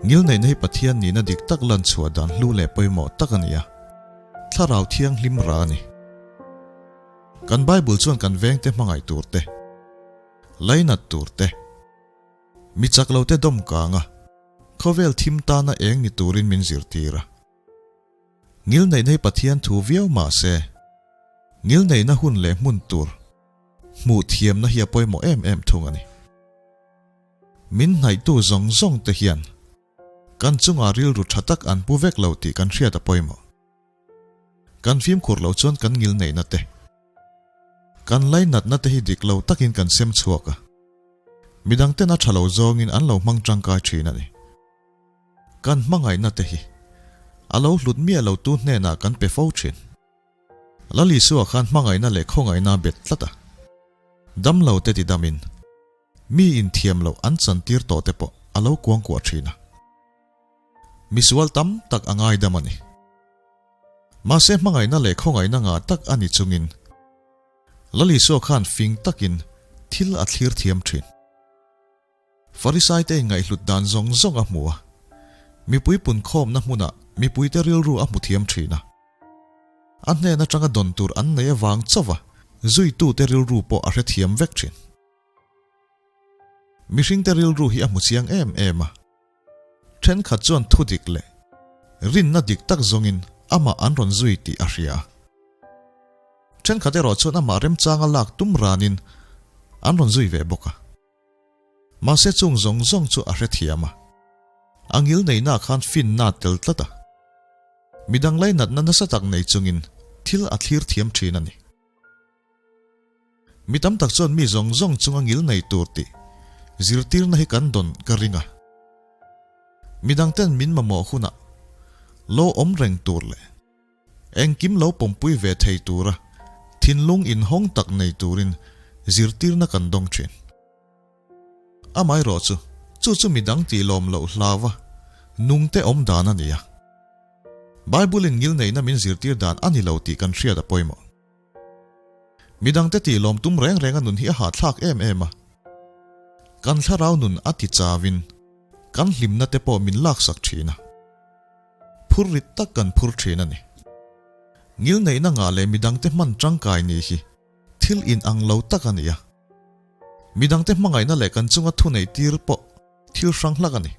Ngilneihna hi Pathian nihna dik tak lan chhuah dan hlu leh pawimawh tak a ni a, Thlarau Thianghlim ra a ni. Kan Bible chuan kan vengte hmangaih tur te, lainat tur te, mi chak lo te dawm kang a, khawvel thim tana eng ni turin min zirtir a. Ngilneihna hi Pathian thu viau mah se, ngilneihna hun leh hmun tur hmuh thiamna hi a pawimawh em em thung a ni. Min hnaihtu zawng zawng te hian kan chungah rilru tha tak an pu vek lo tih kan hriat a pawimawh. Kan fimkhur loh chuan kan ngilneihna te, kan lainatna te hi dik lo takin kan sem chhuak a, midang ten a tha lo zawngin an lo hmang tangkai thin a ni. Kan hmangaihna te hi a lo hlut miah lo tu hnenah kan pe fo thin. Lal Isua khan hmangaihna leh khawngaihna a bet tlat a, damlo te ti damin mi inthiam loh an chantir tawh te pawh a lo kuangkuah thin a. Misual tam tak a ngaidam a ni. Mahse hmangaihna leh khawngaihna ngah tak a ni chungin Lal Isua khan fing takin thil a thlir thiam thin. Farisaite ngaihhlut dan zawng zawng a hmu a, mipui punkhawmna hmunah mipuite rilru a hmu thiam thin a. A hnen atanga dawn tur an nei avang chauh a, zuitute rilru pawh a hrethiam vek thin. Mihringte rilru hi a hmu chiang em em a, thenkhat chuan thu dik leh rinna dik tak zawngin amah an rawn zui tih a hria a. Thenkhat erawh chuan amah remchanga lak tum ranin an rawn zui ve bawk a. Mahse chung zawng zawng chu a hrethiam a, a ngil neihna khan finna tel tlat a, midang lainatna nasa tak nei chungin thil a thlir thiam thin a ni. Mi tam tak chuan mi zawng zawng chunga ngil nei tur tih zirtirna hi kan dawn ka ring a, midangten min mamawh hunah lo awm reng tur leh Engkim lo pawmpui ve thei tura thinlung inhawng tak nei turin zirtirna kan dawng thin. Amaherawh chu, chu chu midang tih lawm loh hlauva nungte awm dan a ni a. Bible-in ngilneihna min zirtir dan a ni lo tih kan hriat a pawimawh. Midangte tih lawm tum reng renga nun hi a hahthlak em em a. Kan thlarau nun a ti chauin kan hlimna te pawh min laksak thin a. Phur rit tak kan phur thin a ni. Ngilneihna ngah leh midangte hman tangkai ni hi thil inang lo tak a ni a. Midangte hmangaihna leh kan chunga thuneih tir pawh thil hrang hlak a ni.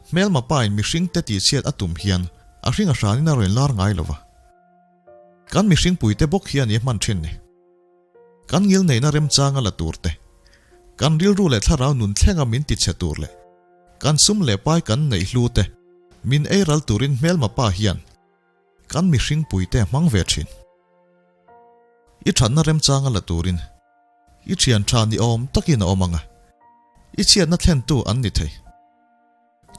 Hmelma pain mihringte tihchhiat a tum hian a hring a hranin a rawn lar ngai lo va. Kan mihring puite bawk hian i hman thin ni. Kan ngilneihna remchanga la tur te, kan rilru leh thlarau nun thlenga min tichhe tur leh kan sum leh pai kan neih hlu te min ei ral turin hmelma pa hian kan mihring puite a hmang ve thin. I thatna remchanga la turin i thian tha ni awm takin a awm ang a, i chhiatna thlentu an ni thei.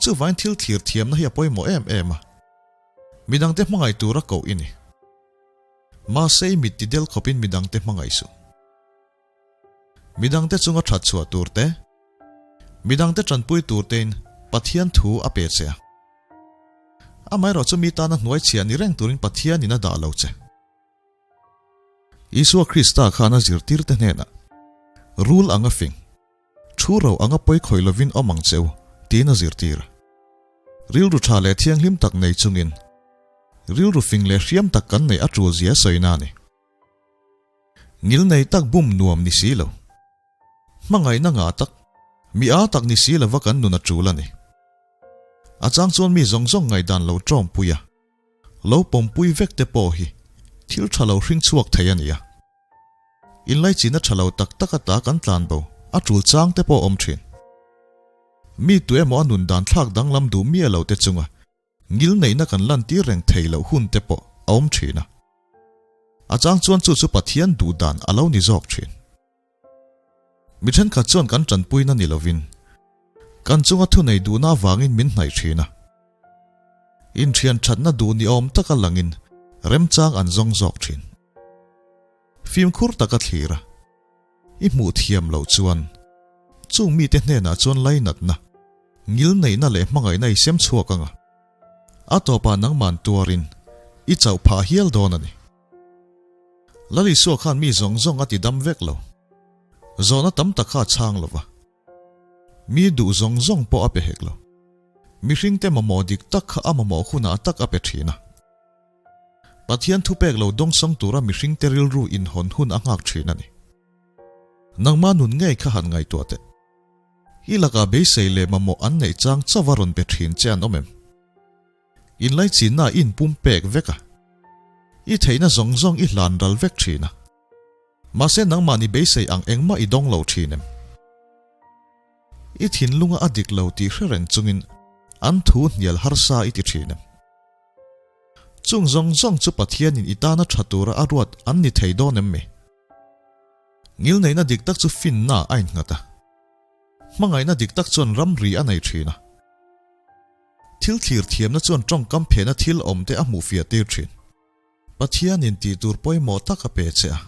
Chuvain thil thlir thiamna hi a pawimawh em em a, midangte hmangaih tura koh i ni. Mahse i mit ti del khawpin midangte hmangaih suh. Midangte chunga that chhuah tur te, midangte tanpui tur tein Pathian thu a pe che a. Amaherawh chu mi tana hnuai chhia ni reng turin Pathianin a dah lo che. Isua Krista khan a zirtirte hnenah, Rul anga fing, Thu ro anga pawi khawih lovin awm ang che u, tiin a zirtir. Rilru tha leh thianghlim tak nei chungin rilru fing leh hriam tak kan neih a tul zia sawina a ni. Ngilnei tak bum nuam ni si lo. Hmangaihna ngah tak, mi â tak ni si lova kan nun a tul a ni. A chang chuan mi zawng zawng ngaihdan lo tawmpui a, lo pawmpui vek te pawh hi thil tha lo hring chhuak thei a ni a. Inlaichin a tha lo tak tak ata kan tlan bo a tul chang te pawh awm thin. Mi tu emaw a nun dan thlak danglam duh miah lo te chunga ngil neihna kan lantir reng thei loh hun te pawh a awm thin a. A chang chuan chu chu Pathian duh dan a lo ni zawk thin. Mi thenkhat chuan kan tanpuina ni lovin kan chunga thunei duhna avangin min hnaih thin a. Inthian thatna duh ni awm taka langin remchang an zawng zawk thin. Fimkhur taka thlir a, i hmuh thiam loh chuan chung mite hnenah chuan lainatna, Ngilneihna leh hmangaihna i sem chhuak ang a, a tawpah nangman tuarin i chauh phah hial dawn a ni. Lal Isua khan mi zawng zawng a ti dam vek lo. Zawhna tam tak kha a chhang lo va. Mi duh zawng zawng pawh a pe hek lo. Mihringte mamawh dik tak kha a mamawh hunah tak a pe thin a. Pathian thupek lo dawngsawng tura mihringte rilru inhawn hun a nghak thin a ni. Nangmah nun ngei kha han ngaihtuah teh. I lakah beisei leh mamawh an neih chang chauh a rawn pe thin che an awm em? Inlaichinna i inpumpek vek a. I theihna zawng zawng i hlan ral vek thin a. Mahse nangmahni beisei ang engmah i dawng lo thin em? I thinlunga a dik lo tih hre reng chungin an thu hnial harsa i ti thin em? Chung zawng zawng chu Pathianin i tana tha tura a ruat an ni thei dawn em mi? Ngilneihna dik tak chu finna a innghat a. Hmangaihna dik tak chuan ramri a nei thin a. Thil thlir thiamna chuan tawngkam phehna thil awmte a hmuhfiah tir thin. Pathianin tih tur pawimawh tak a pe che a.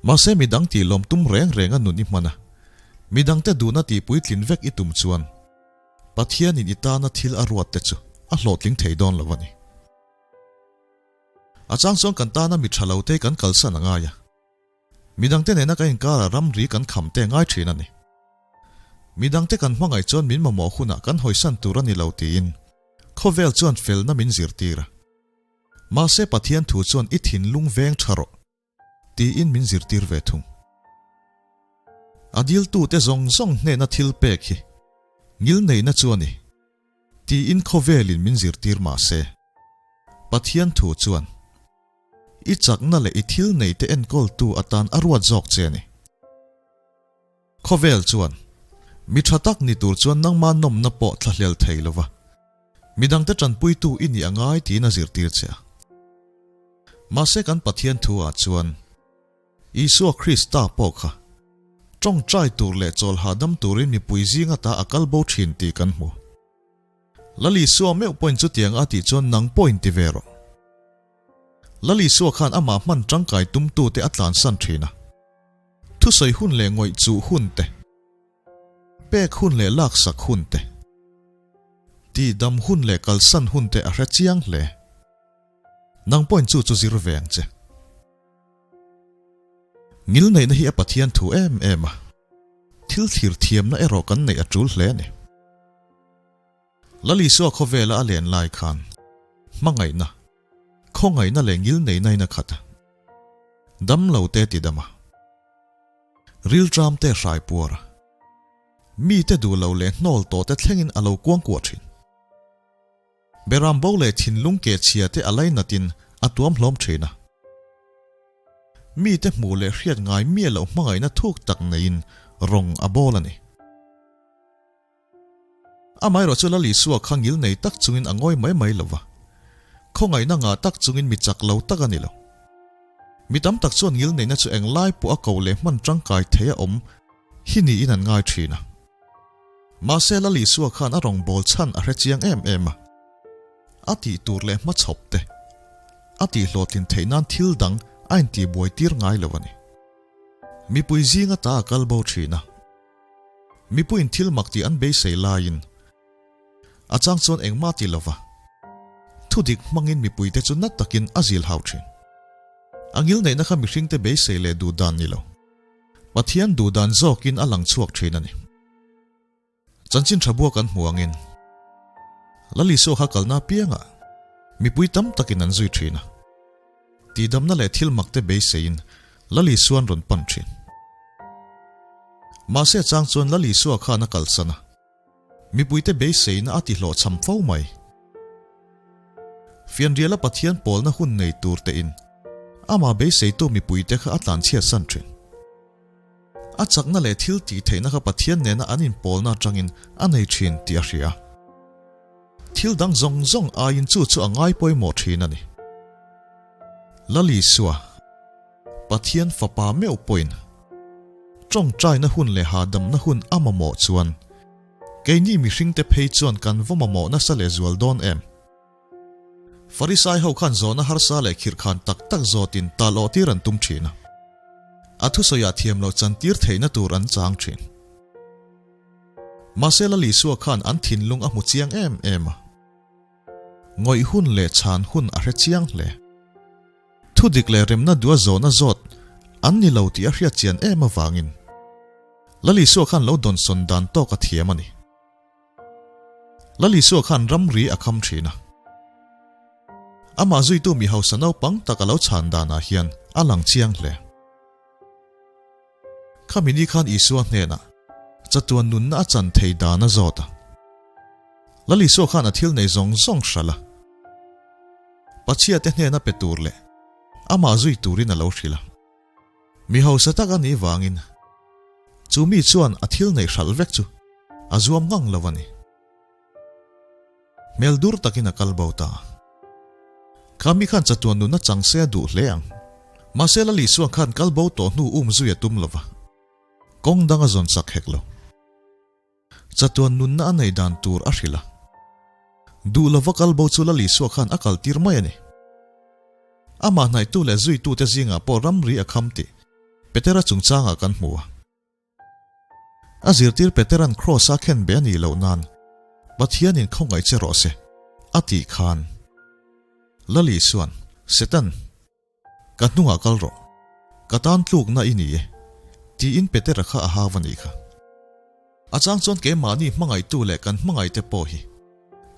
Mahse midang tih lawm tum reng reng a nun i hman a, midangte duhna tih puitlin vek i tum chuan Pathianin i tana thil a ruat te chu a hlawhtling thei dawn lo a ni. A chang chuan kan tana mi tha lo te kan kalsan a ngai a, midangte nena kan inkarah ramri kan kham te a ngai thin a ni. Midangte kan hmangaih chuan min mamawh hunah kan hawisan tur a ni lo tiin khawvel chuan felna min zirtir a. Mahse Pathian thu chuan i thinlung veng tha rawh. Tiin min zirtir ve thung. A diltute zawng zawng hnehna thil pek hi ngilneihna chu a ni, tiin khawvelin min zirtir mah se, Pathian thu chuan i chakna leh i thil neite enkawltu atan a ruat zawk che a ni. Khawvel chuan mi tha tak ni tur chuan nangma nawmna pawh thlahlel thei lo va, midangte tanpuitu i nih a ngai tiin a zirtir che a. Mahse kan Pathian thu ah chuan Isua Krista pawh kha tawngtai tur leh chawl hahdam turin mipui zing ata a kal bo thin tih kan hmu. Lal Isua meuh pawhin chutiang a tih chuan nang pawhin ti ve rawh. Lal Isua khan amah hman tangkai tumtute a tlansan thin a. Thusawi hun leh ngawih chuh hun te, pek hun leh laksak hun te, tihdam hun leh kalsan hun te a hre chiang hle. Nang pawhin chu chu zir ve ang che. Ngilneihna hi a Pathian thu em em a, thil thlir thiamna erawh kan neih a tul hle a ni. Lal Isua khawvela a len lai khan hmangaihna, khawngaihna leh ngilneihna in a khat a. Dam lo te ti dam a. Rilṭam te hrai puar a. Mite duh lo leh hnawl tawh te thlengin a lo kuangkuah ṭhin. Beram bo leh thinlung keh chhia te a lainatin a tuam hlawm ṭhin a. Mite hmuh leh hriat ngai miah loh hmangaihna thuk tak neiin rawng a bawl a ni. Amaherawh chu Lal Isua kha ngil nei tak chungin a ngawi mai mai lo va, khawngaihna ngah tak chungin mi chak lo tak a ni lo. Mi tam tak chuan ngil neihna chu englai pawh a ko leh hman tangkai thei a awm hi niin an ngai thin a. Mahse Lal Isua khan a rawngbâwl chhan a hre chiang em em a, a tih tur leh hmachhawp te a tihhlawhtlin theih nan thil dang a intihbuai tir ngai lo a ni. Mipui zinga ta a kal bo thin a. Mipuiin thil mak tih an beisei laiin a chang chuan engmah ti lova thudik hmangin mipuite chu nat takin a zil hau thin. A ngilneihna kha mihringte beisei leh duh dan ni lo, Pathian duh dan zawkin a lang chhuak thin a ni. Chanchin tha bua kan hmu angin Lal Isua kha kalna apiangah mipui tam takin an zui thin a. Tihdamna leh thil makte beiseiin Lal Isua'n rawn pan thin. Mahse chang chuan Lal Isua khan a kalsan a, mipuite beiseina a tihlawhchham fo mai. Fianriala Pathian pawlna hun nei tur tein amah beiseitu mipuite kha a tlanchhiatsan thin. A chakna leh thil tih theihna kha Pathian nena an inpawlna atangin a nei thin tih a hria. Thil dang zawng zawng aiin chu chu a ngai pawimawh thin a ni. Lal Isua, Pathian Fapa meuh pawhin tawngtaina hun leh hahdamna hun a mamawh chuan keini mihringte phei chuan kan va mamawh nasa leh zual dawn em? Farisai ho khan zawhna harsa leh khirhkhan tak tak zawtin tal awh tir an tum thin a. A thusawiah thiam loh chantir theihna tur an chang thin. Mahse Lal Isua khan an thinlung a hmu chiang em em a. Ngawih hun leh chhan hun a hre chiang hle. Thudik leh remna duha zawhna zawt an ni lo tih a hriat chian em avangin Lal Isua khan lo dawnsawn dan tawk a thiam a ni. Lal Isua khan ramri a kham thin a. Amah zuitu mi hausa naupang tak a lo chhan danah hian a lang chiang hle. Khami ni khan Isua hnenah chatuan nunna a chan thei dan a zawt a. Lal Isua khan a thil nei zawng zawng hralh a. Pachhiate hnena pe tur leh amah zui turin a lo hrilh a. Mi hausa tak a nih vangin chu mi chuan a thil nei hralh vek chu a zuam ngang lo a ni. Hmel dur takin a kal bo ta. Kha mi khan chatuan nunna chang se a duh hle ang. Mahse Lal Isua khan kal bo tawh hnu um zui a tum lo va, kawng dang a zawn sak hek lo. Chatuan nunna a nei dan tur a hrilh a. Duh lova kal bo chu Lal Isua khan a kal tir mai a ni. Amah hnaihtu leh zuitute zingah pawh ramri a kham tih Petera chungchangah kan hmu a. A zirtir Petera'n Kraws-a khen be a nih loh nan Pathianin khawngaih che rawh se a tih khan Lal Isua'n, Setan, Ka hnungah kal rawh. Ka tan tlukna i ni e, tiin Petera kha a hau a nih kha. A chang chuan keimahni hmangaihtu leh kan hmangaihte pawh hi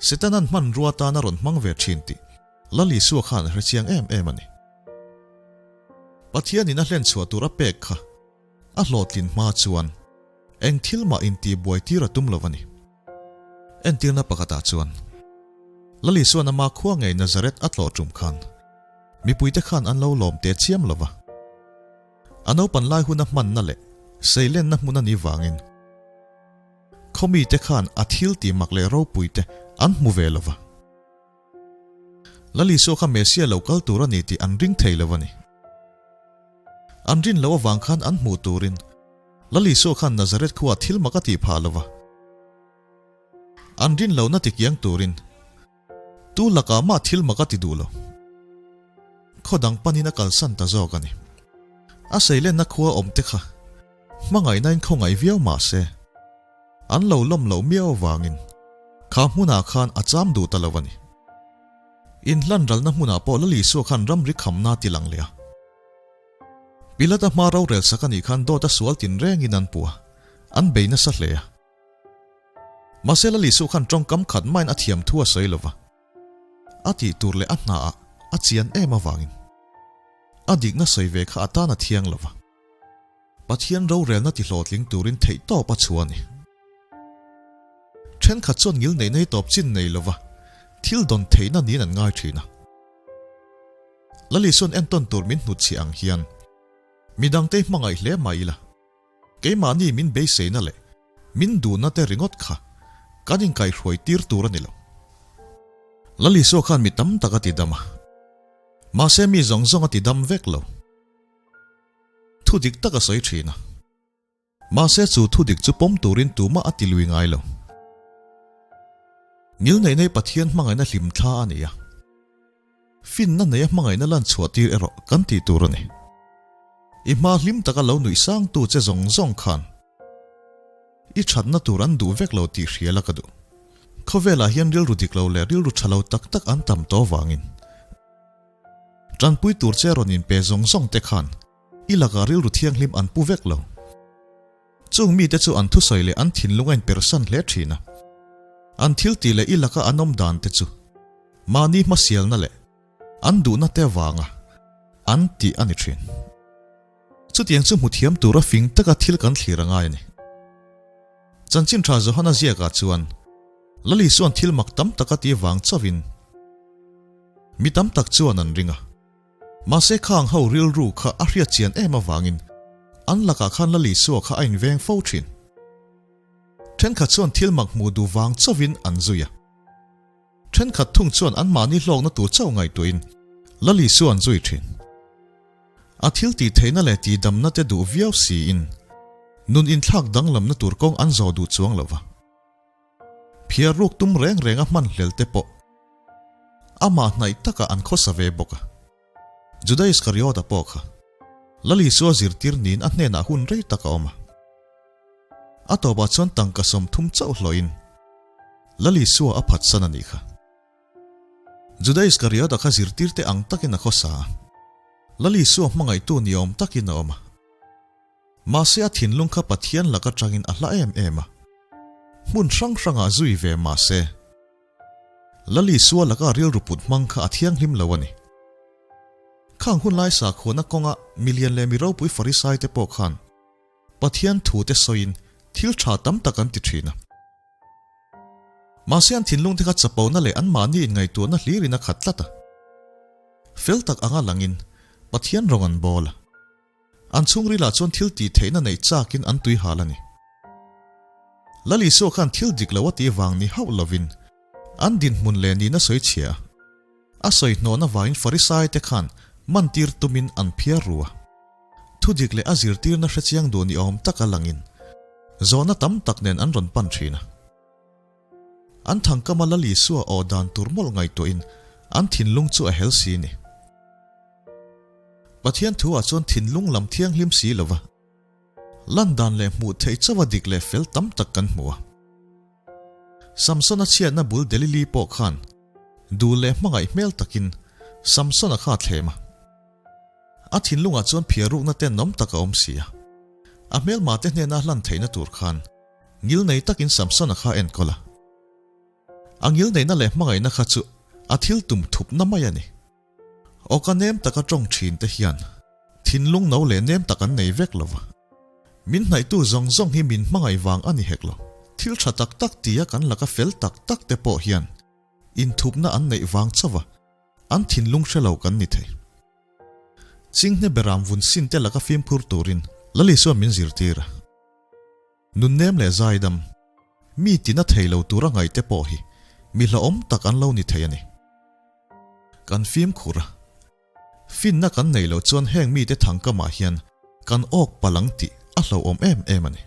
Setana'n hmanrua tan a rawn hmang ve thin tih Lal Isua khan a hre chiang em em a ni. Pathianin a hlenchhuah tur a pek kha a hlawhtlin hma chuan eng thil mah intihbuai tir a tum lo a ni. Entirna pakhatah chuan Lal Isua'n ama khua ngei Nazareth a tlawh tum khan Mipuite khan an lo lawm teh chiam lo va. A naupan lai huna hmanna leh seilenna hmun a nih vangin khawmite khan a thil tih mak leh ropuite an hmu ve lo va. Lal Isua kha Messiah lo kal tur a ni tih an ring thei lo a ni. An rin loh avang khan an hmuh turin Lal Isua khan Nazareth khuaah thil mak a tih phah lo va. An rin lohna tikiang turin Tu lakah mah thil mak a ti duh lo. Khaw dang panin a kalsan ta zawk a ni. A seilenna khua awm te kha hmangaihnain khawngaih viau mah se, an lo lawm loh miau avangin kha hmunah khan a cham duh ta lo a ni. Inhlanralna hmunah pawh Lal Isua khan ramri khamna a ti lang leh a. Pilata hma rorel sak a nih khan dawt a sual tinrengin an puh a, an bei nasa hle a. Mahse Lal Isua khan tawngkam khat main a thiam thu a sawi lova, a tih tur leh a hnaah a chian em avangin a dikna sawi ve kha a tan a thiang lova, Pathian rorelna ti hlawhtling turin theihtawp a chhuah a ni. Thenkhat chuan ngil neih nei tawp chin nei lova thil dawn theihna niin an ngai thin a. Lal Isua'n entawn tur min hnutchhiah ang hian midangte hmangaih hle mai ila. Keimahni min beiseina leh min duhna te ringawt kha kan inkaihhruai tir tur a ni lo. Lal Isua khan mi tam tak a ti dam a, mahse mi zawng zawng a ti dam vek lo. Thu dik tak a sawi thin a, mahse chu thu dik chu pawm turin tumah a ti lui ngai lo. Ngilneih nei Pathian hmangaihna hlim thla a ni a. Finna neia hmangaihna lan chhuah tir erawh kan tih tur a ni. I hma hlim taka lo nuih sangtu che zawng zawng khan i thatna tur an duh vek lo tih hria la ka duh. Khawvelah hian rilru dik lo leh rilru tha lo tak tak an tam tawh vangin tanpui tur che rawn inpe zawng zawng te khan i lakah rilru thianghlim an pu vek lo. Chung mite chu an thusawi leh an thinlung a inpersan hle thin a. An thil tih leh i laka an awm dan te chu mahni hmasialna leh an duhna te avanga an tih a ni thin. Chutiang chu hmu thiam tura fing taka thil kan thlir a ngai a ni. Chanchin tha Johana ziakah chuan Lal Isua'n thil mak tam tak a tih vang chauhin mi tam tak chuan an ring a. Mahse khang ho rilru kha a hriat chian em avangin an lakah khan Lal Isua kha a inveng fo thin. Thenkhat chuan thil mak hmuh duh vang chauhin an zui a. Thenkhat thung chuan anmahni hlawkna tur chauh ngaihtuahin Lal Isua an zui thin. A thil tih theihna leh tihdamna te duh viau siin nun inthlak danglamna tur kawng an zawh duh chuang lo va. Phiar ruk tum reng reng a hman hlel te pawh amah hnaih takah an khawsa ve bawk a. Juda Iskariota pawh kha Lal Isua zirtir niin a hnenah hun rei tak a awm a. A tawpah chuan tangka 30 chauh hlawhin Lal Isua a phatsan a nih kha. Juda Iskariota kha zirtirte ang takin a khawsa a, Lal Isua hmangaihtu ni awm takin a awm a. Mahse a thinlung kha Pathian lak atangin a hla em em a, hmun hrang hrangah zui ve mahse Lal Isua laka rilru put hmang kha a thianghlim lo a ni. Khang hun lai sakhuana kawnga milian leh mi ropui Farisai te pawh khan Pathian thu te sawiin thil tha tam tak an ti thin a. Mahse an thinlung te kha chapona leh anmahni inngaihtuahna hlirin a khat tlat a. Fel tak anga langin Pathian rawng an bawl a. An chhungrilah chuan thil tih theihna neih chakin an tui hal a ni. Lal Isua khan thil dik lo a tih vang ni hauh lovin an dinhmun leh nihna sawi chhia a. A sawi hnawhna vangin Farisai te khan mantir tumin an phiar ru a. Thu dik leh a zirtirna hrechiang duh ni awm taka langin zawhna tam tak nen an rawn pan thin a. An thangkama Lal Isua aw dan tur mawlh ngaihtuahin an thinlung chu a hel si ni. Pathian thu ah chuan thinlung lam thianghlim si lova lan dan leh hmuh theih chauha dik leh fel tam tak kan hmu a. Samsona chhiatna bul Delili pawh khan duh leh hmangaih hmel takin Samsona kha a thlem a. A thinlungah chuan phiarukna tenawm tak a awm si a. A hmelmate hnena hlan theihna tur khan ngilnei takin Samsona kha a enkawl a. A ngilneihna leh hmangaihna kha chu a thil tum thupna mai a ni. Awka nem taka tawng thin te hian thinlung no leh nem tak an nei vek lo va. Min hnaihtu zawng zawng hi min hmangaih vang a ni hek lo. Thil tha tak tak tia kan laka fel tak tak te pawh hian inthupna an neih vang chauh a, an thinlung hre lo kan ni thei. Chinghne beram vun sin te laka fimkhur turin Lal Isua min zirtir a. Nunnem leh zaidam, mi tina thei lo tura ngaihte pawh hi mi hlauhawm tak an lo ni thei a ni. Kan fimkhur a, finna kan nei loh chuan heng mite thangkamah hian kan awk palh ang tih a hlauhawm em em a ni.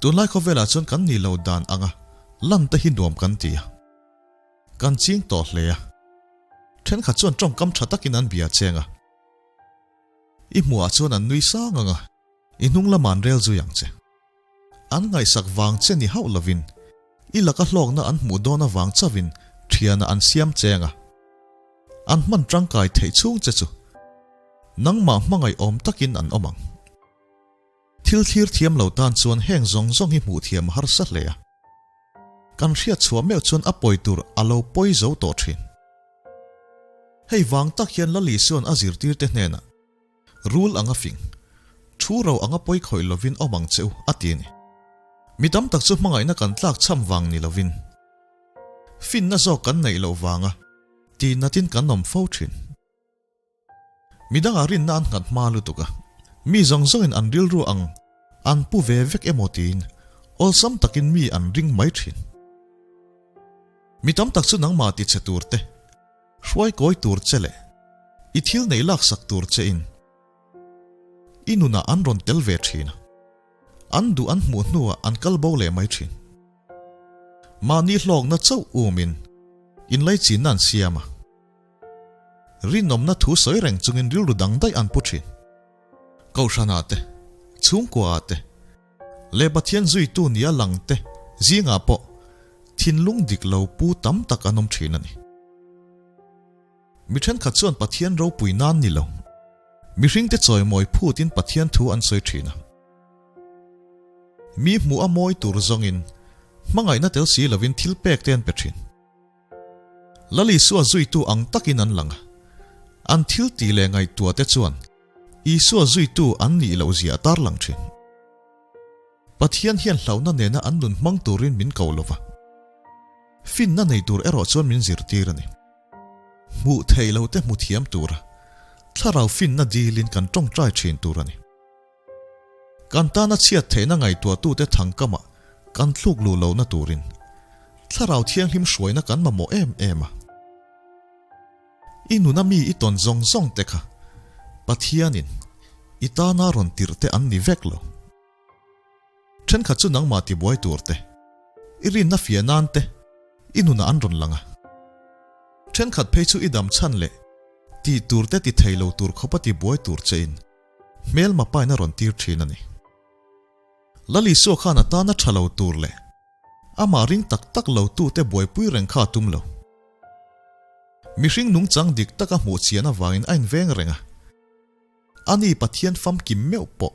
Tunlai khawvelah chuan kan nih loh dan anga lan te hi nuam kan ti a, kan ching tawh hle a. Thenkhat chuan tawngkam tha takin an bia cheng a, i hmuhah chuan an nui sang ang a, I hnung lamah an rel zui ang che. An ngaihsak vang che ni hauh lovin, i laka hlawkna an hmuh dawn avang chauhin thianah an siam cheng a. An hman tangkai theih chhung che chu nangmah hmangaih awm takin an awm ang. Thil thlir thiam lo tan chuan heng zawng zawng hi hmuh thiam a harsa hle a. Kan hriat chhuah meuh chuan a pawi tur a lo pawi zo tawh thin. Hei vang tak hian Lal Isua'n a zirtirte hnenah, Rul anga fing, thu ro anga pawi khawih lovin awm ang che u, a ti a ni. Mi tam tak chu hmangaihna kan tlak chham vang ni lovin, finna zawk kan neih loh vanga tihnatin kan awm fo thin. Mi dangah rinna an nghat hma lutuk a, mi zawng zawngin an rilru ang an pu ve vek emaw tiin awlsam takin mi an ring mai thin. Mi tam tak chu nangmah tichhe tur te, Hruai kawi tur che leh i thil neih laksak tur che in i nunah an rawn tel ve thin a, an duh an hmuh hnuah an kal bo leh mai thin. Mahni hlawkna chauh umin inlaichinna an siam a, rinawmna thu sawi reng chungin rilru dang daih an pu thin. Kohhranah te, chhungkuaah te, leh Pathian zuitu nia lang te zingah pawh thinlung dik lo pu tam tak an awm thin a ni. Mi thenkhat chuan Pathian ropui nan ni lo, mihringte chawimawi phutin Pathian thu an sawi thin a. Mi hmuh a mawi tur zawngin hmangaihna tel si lovin thil pek te an pe thin. Lal Isua zuitu ang takin an lang a, an thil tih leh ngaihtuah te chuan Isua zuitu an nih loh zia a tarlang thin. Pathian hian hlauhna nena an nun hmang turin min ko lo va, finna nei tur erawh chuan min zirtir a ni. Hmuh theih lo te hmu thiam tura thlarau finna dilin kan tawngtai thin tur a ni. Kan tana chhiat theihna ngaihtuahtute thangkamah kan thluk luh lohna turin thlarau thianghlim hruaina kan mamawh em em a. I nuna mi i tawn zawng zawng te kha Pathianin i tana rawn tirh te an ni vek lo. Thenkhat chu nangmah tibuai tur te, i rinna fiah nan te i nunah an rawn lang a. Thenkhat phei chu i dam chhan leh tih tur te ti thei lo tur khawpa tibuai tur che in hmelma pain a rawn tir thin a ni. Lal Isua khan a tana tha lo tur leh amah ring tak tak lo tute buaipui reng kha a tum lo. Mihring nungchang dik taka hmuh chian avangin a inveng reng a. Ani Pathian famkim meuh pawh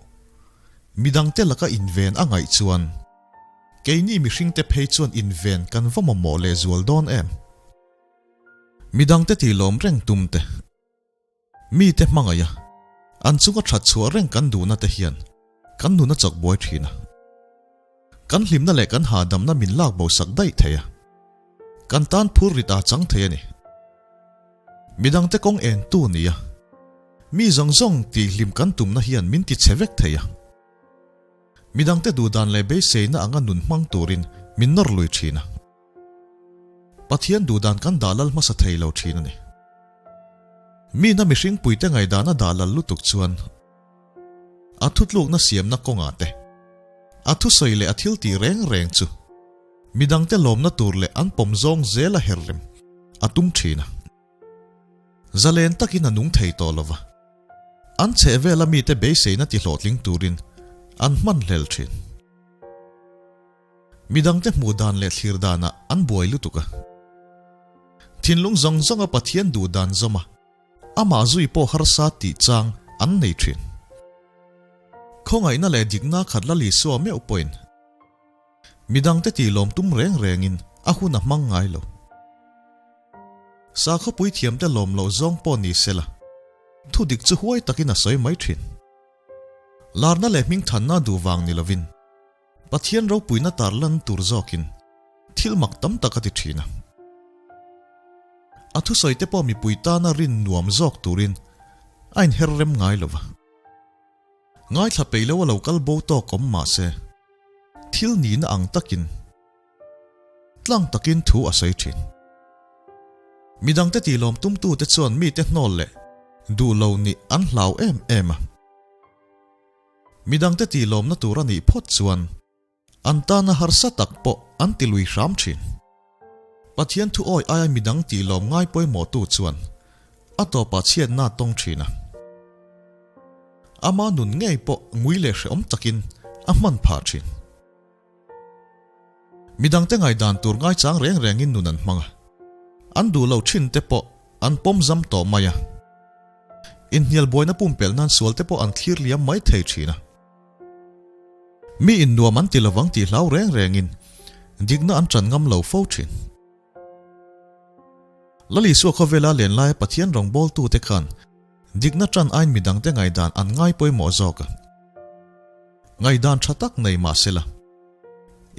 midangte laka inven a ngaih chuan keini mihringte phei chuan inven kan va mamawh lehzual dawn em? Midangte tih lawm reng tum te, mite hmangaih a, an chunga that chhuah reng kan duhna te hian kan nun a chawk buai thin a. Kan hlimna leh kan hahdamna min lak bo sak daih thei a, kan tan phur rit a chang thei a ni. Midangte kawng en tu ni a, mi zawng zawng tih hlim kan tumna hian min ti chhe vek thei a. Midangte duhdan leh beiseina anga nun hmang turin min nawr lui thin a. Pathian duhdan kan dah lal hmasa thei lo thin a ni. Mina mihring puite ngaihdan a dah lal lutuk chuan a thutlukna siamna kawngah te, a thusawi leh a thil tih reng reng chu midangte lawmna tur leh an pawm zawng zel a her rem a tum thin a. Zalen takin a nung thei tawh lo va, an chhehvela mite beiseina tihlawhtling turin an hmanhlel thin. Midangte hmuh dan leh thlir danah an buai lutuk a. Thinlung zawng zawnga Pathian duh dan zawm a, amah zui pawh harsa tih chang an nei thin. Khawngaihna leh dikna khat Lal Isua meuh pawhin midangte tih lawm tum reng rengin a hun a hmang ngai lo. Sakhawpui thiamte lawm loh zawng pawh ni sela, thudik chu huai takin a sawi mai thin. Larna leh hmingthanna duh vang ni lovin, Pathian ropuina tarlan tur zawkin thil mak tam tak a ti thin a. A thusawi te pawh mipui tana rin nuam zawk turin a inher rem ngai lo va. Ngaithla peih lo a lo kal bo tawk awm mah se, thil nihna ang takin tlang takin thu a sawi thin. Midangte tihlawm tumtute chuan mite hnawl leh duh lo nih an hlau em em a. Midangte tihlawmna tur a nih phawt chuan an tana harsa tak pawh an ti lui hram thin. Pathian thu awi aia midang tihlawm ngai pawimawhtu chuan a tawpah chhiatna a tawng thin a. Ama nun ngei pawh ngui leh hrehawm takin a hman phah thin. Midangte ngaihdan tur ngaichang reng rengin nun an hmang a, an duh loh thin te pawh an pawm zam tawh mai a. Inhnial buaina pumpelh nan sual te pawh an thlir liam mai thei thin a. Mi innuam an ti lovang tih hlau reng rengin dikna an tan ngam lo fo thin. Lal Isua khawvela len laia Pathian rawngbawltute khan dikna tan aiin midangte ngaihdan an ngai pawimawh zawk a. Ngaihdan tha tak nei mah sela,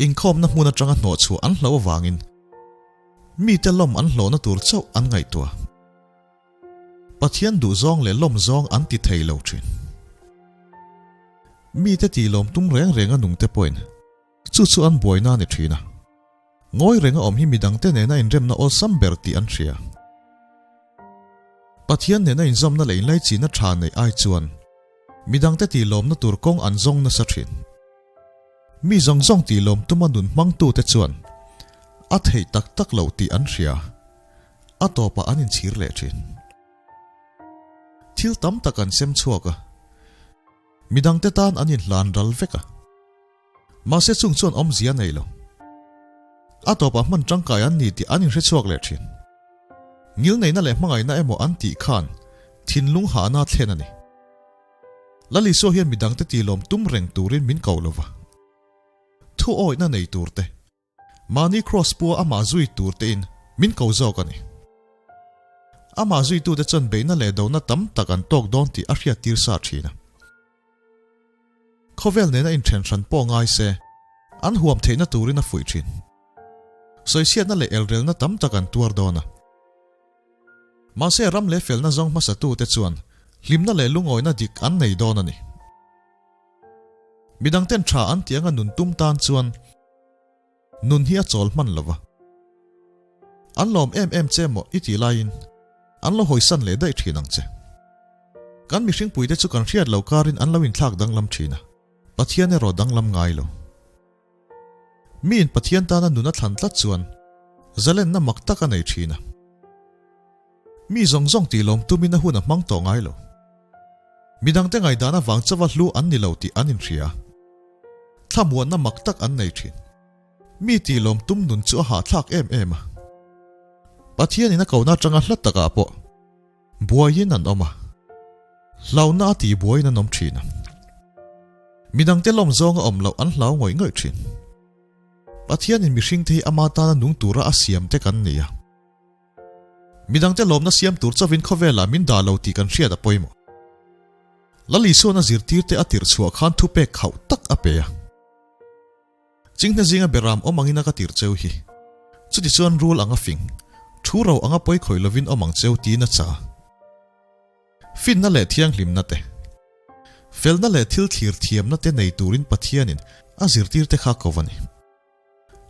inkhawmna hmun atanga hnawhchhuah an hlauh avangin mite lawm an hlawhna tur chauh an ngaihtuah. Pathian duhzawng leh lawmzawng an ti thei lo thin. Mite tihlawm tum reng reng a nungte pawhin chu chu an buaina a ni thin a. Ngawi renga awm hi midangte nena inremna awlsam ber tih an hria. Pathian nena inzawmna leh inlaichihna tha neih ai chuan midangte tihlawmna tur kawng an zawng nasa thin. Mi zawng zawng tihlawm tuma nun hmangtute chuan a theih tak tak loh tih an hria. A tawpah an inchhir leh thin. Thil tam tak an sem chhuak a, midangte tan an inhlan ral vek a. Mahse chung chuan awmzia nei lo. A tawpah hman tangkai an ni tih an inhre chhuak leh thin. Ngilneihna leh hmangaihna emaw an tih khan thinlung hahna a thlen a ni. Lal Isua hian midangte tilawm tum reng turin min ko lova. Thu awihna nei turte, mahni kraws pua amah zui turtein min ko zawk a ni. Amah zuitute chuan beihna leh dona tam tak an tawk dawn tih a hriattir sa thin a. Khawvel nena inthen hran pawh ngai se, an huam theihna turin a fuih thin. Sawichhiatna leh elrelna tam tak an tuar dawn a. Mahse ram leh felna zawng hmasatute chuan hlimna leh lungawina dik an nei dawn a ni. Midangten tha an tih anga nun tum tan chuan nun hi a chawl hman lo va. An lawm em em che maw i tih laiin an lo hawisan leh daih thin ang che. Kan mihringpuite chu kan hriat lo karin an lo inthlak danglam thin a, Pathian erawh danglam ngai lo. Miin Pathian tana nun a thlan tlat chuan zalenna mak tak a nei thin a. Mi zawng zawng tih lawm tumin a hun a hmang tawh ngai lo. Midangte ngaihdan avang chauha hlu an ni lo tih an inhria. Thlamuanna mak tak an nei thin. Mi tihlawm tum nun chu a hahthlak em em a. Pathianin a kohna atanga hla takah pawh buaiin an awm a, hlauhna a tihbuaiin an awm thin a. Midangte lawm zawnga awm loh an hlau ngawih ngawih thin. Pathianin mihringte hi ama tana nung tura a siamte kan ni a. Midangte lawmna siam tur chauhin khawvelah min dah lo tih kan hriat a pawimawh. Lal Isuan a zirtirte a tirh chhuah khan thupek khauh tak a pe a. Chinghne zinga beram awm angin a ka tirh cheu hi. Chutichuan rul anga fing, thu ro anga pawi khawih lovin awm ang cheu tiin a cha. Finna leh thianghlimna te, felna leh thil thlir thiamna te nei turin Pathianin a zirtirte kha ko a ni.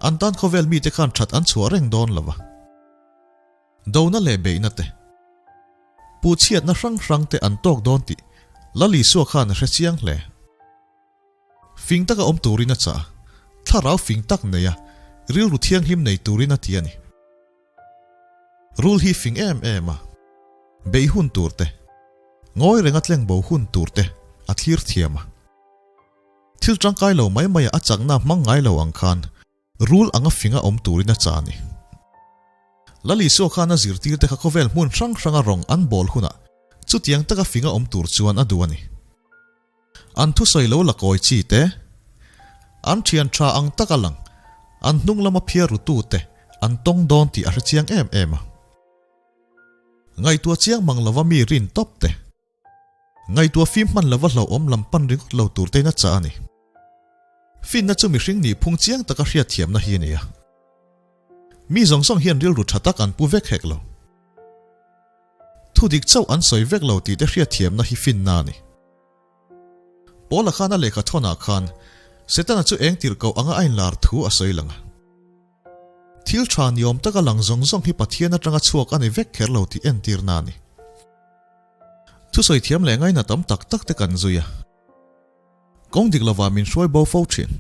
An tan khawvel mite khan that an chhuah reng dawn lo va. Dona leh beihna te, puhchhiatna hrang hrang te an tawk dawn tih Lal Isua khan a hre chiang hle. Fing taka awm turin a chah a, thlarau fing tak nei a, rilru thianghlim nei turin a ti a ni. Rul hi fing em em a, beih hun tur te, ngawi renga tleng bo hun tur te a thlir thiam a. Thil tangkai lo mai mai a chakna hmang ngai lo ang khan rul anga finga awm turin a cha a ni. Lal Isua khan a zirtirte kha khawvel hmun hrang hranga rawng an bawl hunah chutiang taka finga awm tur chuan a duh a ni. An thusawi lo la kawi chi te, an thian tha ang taka lang, an hnung lama phiar rutu te an tawng dawn tih a hre chiang em em a. Ngaihtuah chiang mang lova mi rin tawp te. Ngaihtuah fim hman lova hlauhawm lam pan ringawt lo tur tein a chah a ni. Finna chu mihring nih phung chiang taka hriatthiamna hi a ni a. Mi zawng zawng hian rilru tha tak an pu vek hek lo. Thudik chauh an sawi vek lo tih te hriatthiamna hi finna a ni. Paula khan a lehkha thawnah khan Setana chu eng tirh koh anga a inlar thu a sawi lang a. Thil tha niawm taka lang zawng zawng hi Pathian atanga chhuak a ni vek kher lo tih entirna a ni. Thusawi thiam leh ngaina tam tak tak te kan zui a, kawng dik lovah min hruai bo fo thin.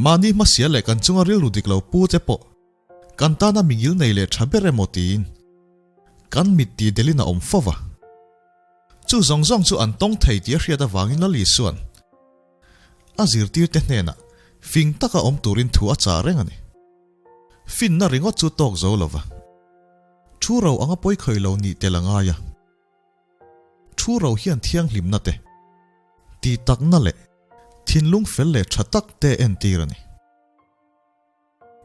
Mahni hmasial leh kan chunga rilru dik lo pu te pawh kan tana mingil nei leh tha ber emaw tiin kan mit tih delin a awm fo va. Chu zawng zawng chu an tawng thei tih a hriat avangin Lal Isua'n a zirtirte hnenah fing taka awm turin thu a chah reng a ni. Finna ringawt chu tawk zo lova. Thu ro anga pawi khawih lo nih tel a ngai a. Thu ro hian thianghlimna te, tih takna leh thinlung fel leh tha tak te entir a ni.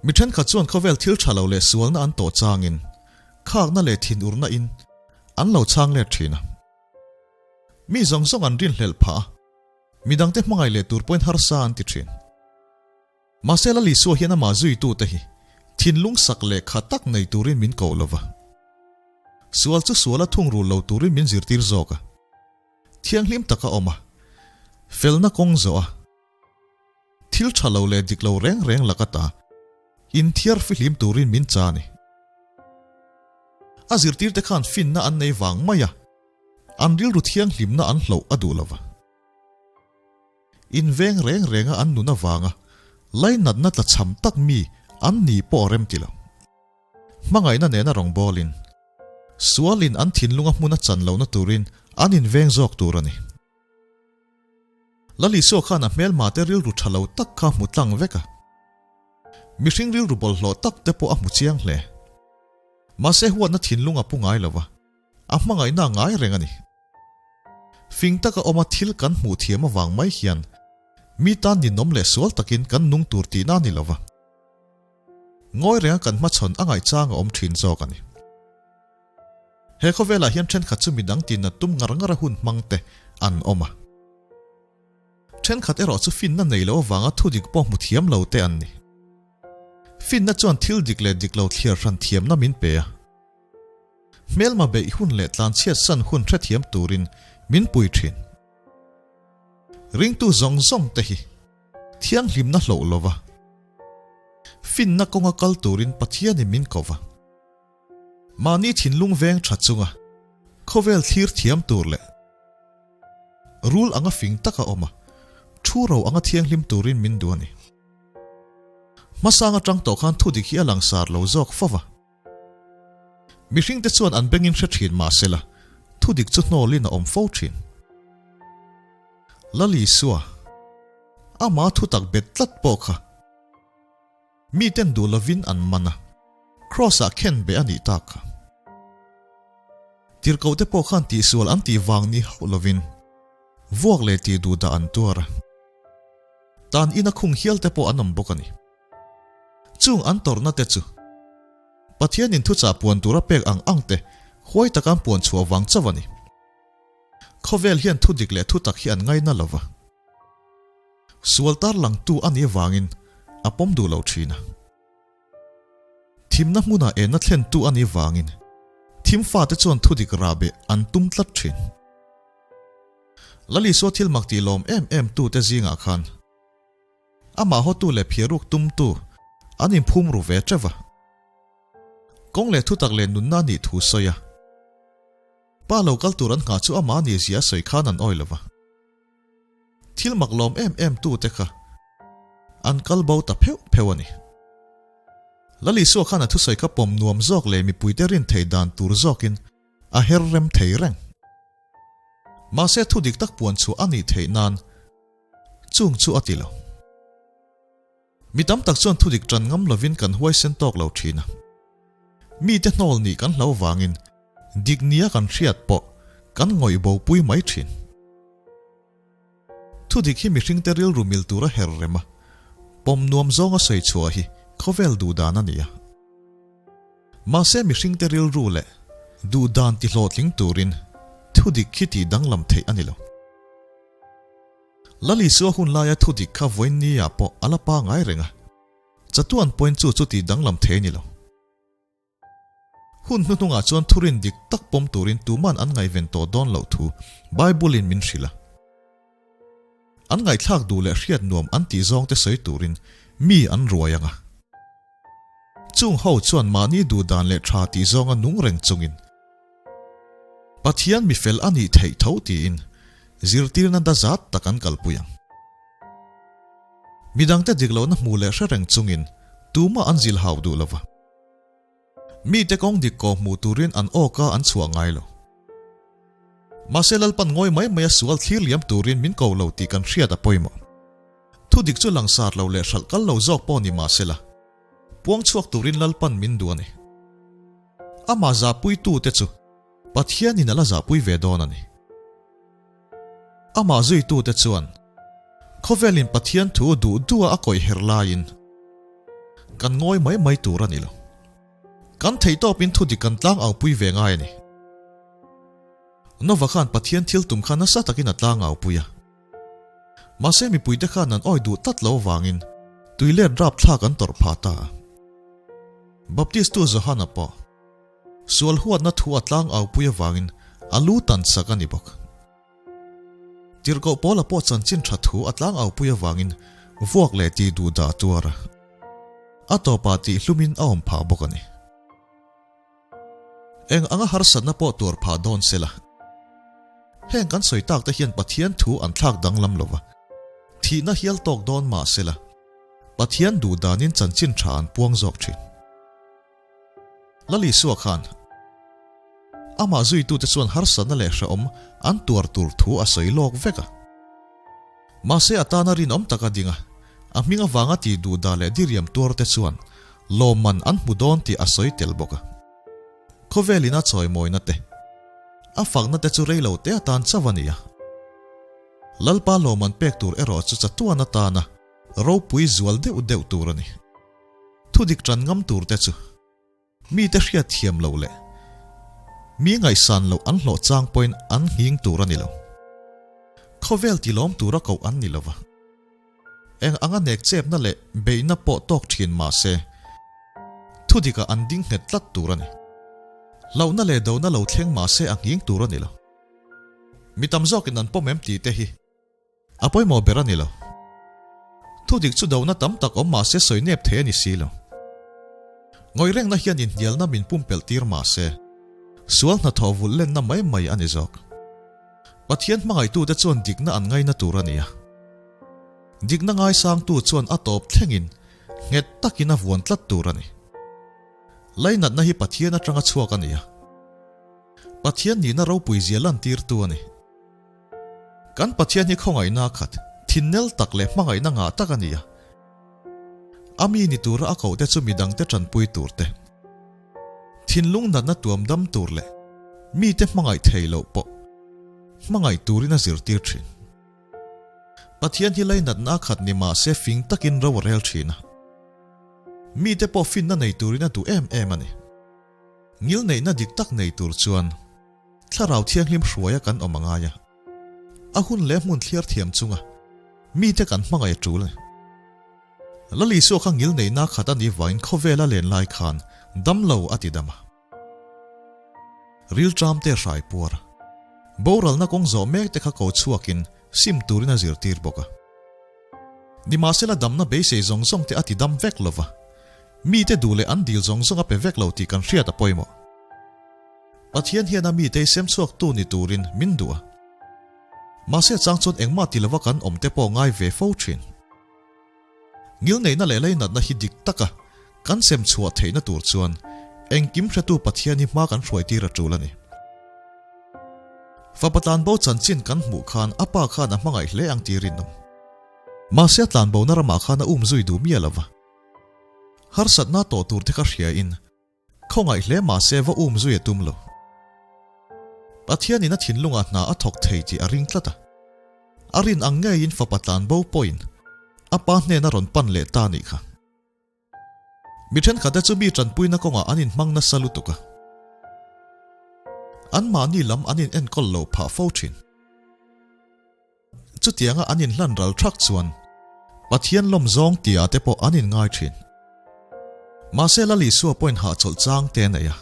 Mi thenkhat chuan khawvel thil tha lo leh sualna an tawh changin khakna leh thinurna in an lo chhang let thin a. Mi zawng zawng an rinhlelh phah a, midangte hmangaih leh tur pawhin harsa an ti thin. Mahse Lal Isua hian amah zuitute hi thinlung sak leh kha tak nei turin min koh lo va. Sual chu suala thungrul lo turin min zirtir zawk a. Thianghlim taka awm a, felna kawng zawh a, thil tha lo leh dik lo reng reng lak ata inthiar fihlim turin min cha a ni. A zirtirte khan finna an nei vang mai a, an rilru thianghlimna an hloh a duh lo va. Inveng reng renga an nun avanga lainatna tlachham tak mi an ni pawh a rem ti lo. Hmangaihna nena rawngbawlin, sualin an thinlunga hmun a chan lohna turin an inveng zawk tur a ni. Lal Isua khan a hmelmate rilru tha lo tak kha hmu tlang vek a. Mihring rilru bawlhhlawh tak te pawh a hmu chiang hle. Mahse huatna thinlung a pu ngai lo va, a hmangaihna a ngai reng a ni. Fing taka awma thil kan hmuh thiam avang mai hian mi tan ninawm leh sual takin kan nung tur tihna a ni lo va. Ngawi renga kan hmachhawn a ngaihchang a awm thin zawk a ni. He khawvelah hian thenkhat chu midang tinat tum ngar ngar a hun hmang te an awm a. Thenkhat erawh chu finna nei lo avanga thudik pawh hmu thiam lo te an ni. Finna chuan thil dik leh dik lo thliar hran thiamna min pe a. Hmelma beih hun leh tlanchhiat san hun hrethiam turin min pui thin. Ringtu zawng zawng te hi thianghlimna hloh lova finna kawnga kal turin Pathianin min ko va. Mahni thinlung veng tha chunga khawvel thlir thiam tur leh rul anga fing taka awm a, thu ro anga thianghlim turin min duh a ni. Hmasang atang tawh khan thudik hi a langsar lo zawk fo va. Mihringte chuan an bengin hre thin mah sela, thudik chu hnawlin a awm fo thin. Lal Isua. Ama thutak bet tlat pawh kha miten duh lovin an man a, Kraws-ah khen beh a nih tak kha. Tirhkohte pawh khan tihsual an tih vang ni hauh lovin vuak leh tih duh dah an tuar a. Tan ina khung hial te pawh an awm bawk a ni. Chung an tawrhna te chu Pathianin thuchah puan tura pek ang ang te huai taka an puan chhuah vang chauh a ni. Khawvel hian thu dik leh thutak hi an ngaina lo va. Sual tarlangtu a nih avangin a pawm duh lo thin a. Thimna hmunah enna thlentu a nih vangin thim fate chuan thudik rahbeh an tum tlat thin. Lalisua thil mak tih lawm em em tute zingah khan amah hawtu leh phiaruk tumtu an inphum ru ve teuh va. Kawng leh thutak leh nunna a nih thu sawi a. Pa lo kal tur an nghah chu amah a nih zia a sawi khan an awi lo va. Thil mak lawm em em tute kha an kal bo ta pheuh pheuh a ni. Lalisua khan a thusawi kha pawm nuam zawk leh mipuite rin thei dan tur zawkin a her rem thei reng. Mahse thu dik tak puan chhuah a nih theih nan chung chu a ti lo. Mi tam tak chuan thudik tan ngam lovin kan huaisen tawk lo thin a. Mite hnawl nih kan hlo vangin dik nia kan hriat pawh kan ngawih bo pui mai thin. Thudik hi mihringte rilru mil tura her rem a, pawm nuam zawnga sawi chhuah hi khawvel duhdan a ni a. Mahse mihringte rilru leh duhdan tihlawhtling turin thudik khi tih danglam theih a ni lo. Lalisua hun laia thudik kha vawiinni ah pawh a la pangai reng a, chatuan pawhin chu chu tih danglam thei a ni lo. Hun hnuhnungah chuan thurin dik tak pawm turin tuman an ngaihven tawh dawn loh thu Bible-in min hrilh a. An ngaihthlak duh leh hriat nuam an tih zawngte sawi turin mi an ruai ang a. Chung ho chuan mahni duh dan leh tha tih zawnga nung reng chungin Pathian mifel a nih theih tho tiin zirtirna dazat tak an kalpui ang. Midangte dik lohna hmu leh hre reng chungin tumah an zil hau duh lova. Mite kawng dik kawh hmuh turin an awka an chhuah ngai lo. Mahse Lalpan ngawi mai mai a sual thlir liam turin min ko lo tih kan hriat a pawimawh. Thu dik chu langsar lo leh hralh kal lo zawk pawh ni mahsela, puang chhuak turin Lalpan min duh a ni. Amah zahpuitute chu Pathianin a la zahpui ve dawn a ni. Amah zuitute chuan khawvelin Pathian thu duh duha a kawih her laiin kan ngawi mai mai tur a ni lo. Kan theihtawpin thu dik kan tlang aupui ve ngai a ni. Nova khan Pathian thil tum kha nasa takin a tlang aupui a. Mahse mipuite khan an awi duh tlat lo avangin tuilet rapthlak an tawrh phah ta a. Baptistu Johana pawh Sual huatna thu a tlang aupui avangin a lu tan sak a ni bawk. Tirhkoh Paula pawh chanchin tha thu a tlang aupui avangin vuak leh tih duh dah a tuar a. A tawpah tih hlumin a awm phah bawk a ni. Eng anga harsatna pawh tuar phah dawn se la. Heng kan sawi tak te hian Pathian thu an thlak danglam lo va, thihna hial tawk dawn mah se la, Pathian duh danin chanchin tha an puang zawk thin. Lalisua khan amah zuitute chuan harsatna leh hrehawm an tuar tur thu a sawi lawk vek a. Mahse a tana rinawm taka ding a, a hming avanga tih duhdah leh diriam tuarte chuan lawmman an hmu dawn tih a sawi tel bawk a. Khawvelin a chawimawina te, a fakna te chu reilo te atan chauh a ni a. Lalpa lawmman pek tur erawh chu chatuan atana ropui zual deuh deuh tur a ni. Thudik tan ngam tur te chu mite hriat thiam loh leh mi ngaihsan loh an hlawh chang pawhin an nghing tur a ni lo. Khawvel tilawm tura koh an ni lova. Eng anga nek chepna leh beihna pawh tawk thin mah se thudikah an ding nghet tlat tur a ni. Hlauhna leh dona lo thleng mah se a nghing tur a ni lo. Mi tam zawkin an pawm em tih te hi A pawimawh ber a ni lo. Thudik chu dona tam tak awm mahse sawi nep thei a ni si lo. Ngawih rengna hian inhnialna min pumpelh tir mahse, sual hnathawh vulh lenna mai mai a ni zawk. Pathian hmangaihtute chuan dikna an ngaina tur a ni a. Dikna ngaisangtu chuan a tawp thlengin nghet takin a vuan tlat tur a ni. Lainatna hi Pathian atanga chhuak a ni a. Pathian nihna ropui zia lantirtu a ni. Kan Pathian hi khawngaihna a khat. Thinnel tak leh hmangaihna ngah tak a ni a. A mi ni tura a kohte chu midangte tanpui tur te, thinlung natna tuam dam tur leh mite hmangaih thei loh pawh hmangaih turin a zirtir thin. Pathian hi lainatna a khat ni mah se fing takin ro a rel thin a. Mite pawh finna nei turin a duh em em a ni. Ngilneihna dik tak nei tur chuan Thlarau Thianghlim hruaia kan awm a ngai a. A hun leh hmun thliar thiam chunga mite kan hmangaih a tul a ni. Lal Isua kha ngilneihna khat a nih vangin khawvela len lai khan damlo a ti dam a. Rilṭamte a hrai puar a. Boralna kawng zawh mek te kha ko chhuakin sim turin a zirtir bawk a. Nimahsela damna beisei zawng zawng te a ti dam vek lova, mite duh leh an dil zawng zawng a pe vek lo tih kan hriat a pawimawh. Pathian hian a mite sem chhuaktu ni turin min duh a. Mahse chang chuan engmah ti lova kan awm te pawh ngai ve fo thin. Ngilneihna leh leinatna hi dik taka kan sem chhuah theihna tur chuan engkim hretu Pathian hi hma kan hruai tir a tul a ni. Fapa tlanbo chanchin kan hmuh khan a pa khan a hmangaih hle ang tih rinawm. Mahse a tlanbona ramah khan a um zui duh miah lova. Harsatna tawh tur te kha hriain Khawngaih hle mahse va um zui a tum lo. Pathianin a thinlungah hna a thawk thei tih a ring tlat a. A rin ang ngeiin fapa tlanbo pawhin a pa hnena rawn pan leh ta nih kha. Mi thenkhatte chu mi tanpuina kawngah an inhmang nasa lutuk a. Anmahni lam an inenkawl lo phah fo thin. Chutianga an inhlan ral thak chuan Pathian lawm zawng tia te pawh an inngai thin. Mahse Lal Isua pawhin hahchawlh chang te a nei a.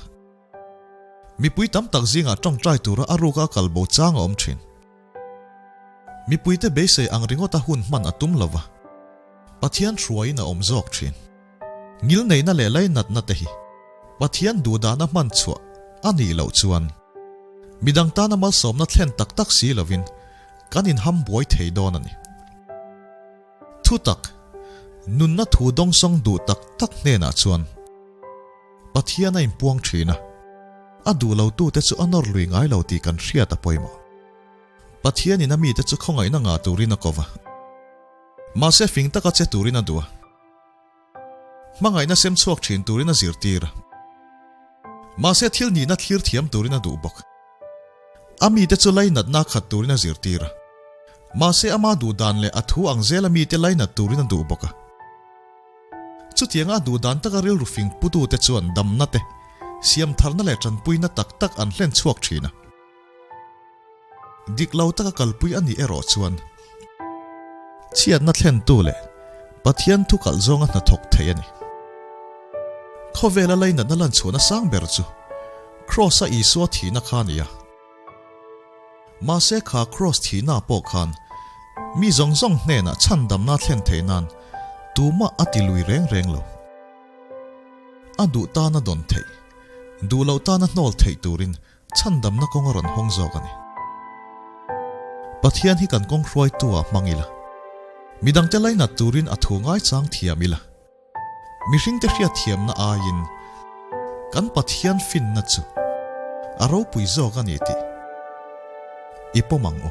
Mipui tam tak zingah tawngtai tura a ruka a kalbo chang a awm thin. Mipuite beisei ang ringawta hun hman a tum lova, Pathian hruaiin a awm zawk thin. Ngilneihna leh lainatna te hi Pathian duhdana hman chhuah a nih loh chuan midang tana malsawmna thlen tak tak si lovin kan inham buai thei dawn a ni. Thutak, nunna thu dawngsawng duh tak tak hnenah chuan Pathian a inpuang thin a, a duh lotute chu a nawr lui ngai lo tih kan hriat a pawimawh. Pathianin a mite chu khawngaihna ngah turin a ko va, mahse fing taka che turin a duh a. Hmangaihna sem chhuak thin turin a zirtir a. Mahse thil nihna thlir thiam turin a duh bawk. A mite chu lainatna khat turin a zirtir a. Mahse ama duh dan leh a thu ang zela mite lainat turin a duh bawk a. Chutianga a duh dan taka rilru fing putute chuan damna te, siamtharna leh tanpuina tak tak an hlen chhuak thin a. Dik lo taka kalpui a nih erawh chuan chhiatna thlentu leh Pathian thu kalh zawnga hnathawk thei a ni. Khawvela lainatna lanchhuahna sang ber chu Kraws-a Isua thihna kha a ni a. Mahse kha Kraws thihna pawh khan mi zawng zawng hnenah chhandamna thlen theih nan tumah a ti lui reng reng lo. A duh tana dawn theih, duh loh tana hnawl theih turin Chhandamna kawng a rawn hawng zawk a ni. Pathian hi kan kawng hruaitu ah hmang ila. Midangte lainat turin a thu ngaichang thiam ila. Mihringte hriatthiamna aiin kan Pathian finna chu a ropui zawk a ni tih i pawm ang u.